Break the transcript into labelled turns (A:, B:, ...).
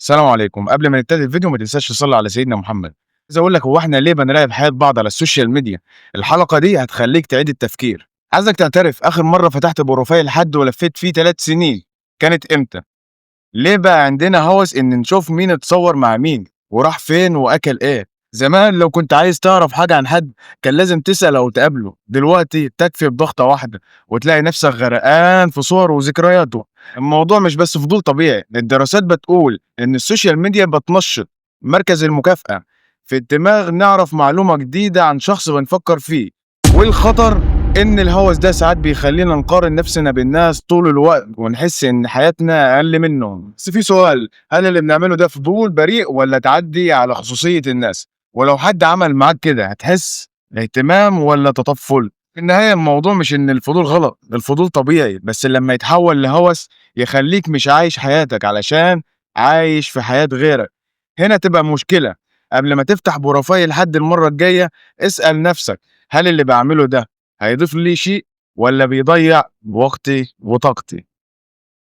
A: السلام عليكم. قبل ما نبتدي الفيديو ما تنساش تصلي على سيدنا محمد. عايز اقول لك، هو احنا ليه بنراقب حياة بعض على ال social media؟ الحلقة دي هتخليك تعيد التفكير. عايزك تعترف، اخر مرة فتحت profile حد ولفيت فيه 3 سنين كانت امتى؟ ليه بقى عندنا هوس ان نشوف مين اتصور مع مين وراح فين واكل ايه؟ زمان لو كنت عايز تعرف حاجة عن حد كان لازم تسأل او تقابله. دلوقتي تكفي بضغطة واحدة وتلاقي نفسك غرقان في صور وذكرياته. الموضوع مش بس فضول طبيعي، الدراسات بتقول ان ال social media بتنشط مركز المكافأة في الدماغ، نعرف معلومة جديدة عن شخص بنفكر فيه. والخطر ان الهوس ده ساعات بيخلينا نقارن نفسنا بالناس طول الوقت ونحس ان حياتنا اقل منهم. بس في سؤال، هل اللي بنعمله ده فضول بريء ولا تعدي على خصوصية الناس؟ ولو حد عمل معاك كده هتحس اهتمام ولا تطفل؟ في النهاية الموضوع مش ان الفضول غلط، الفضول طبيعي، بس لما يتحول لهوس يخليك مش عايش حياتك علشان عايش في حياة غيرك، هنا تبقى مشكلة. قبل ما تفتح profile حد المرة الجاية اسأل نفسك، هل اللي بعمله ده هيضيف لي شيء ولا بيضيع وقتي وطاقتي؟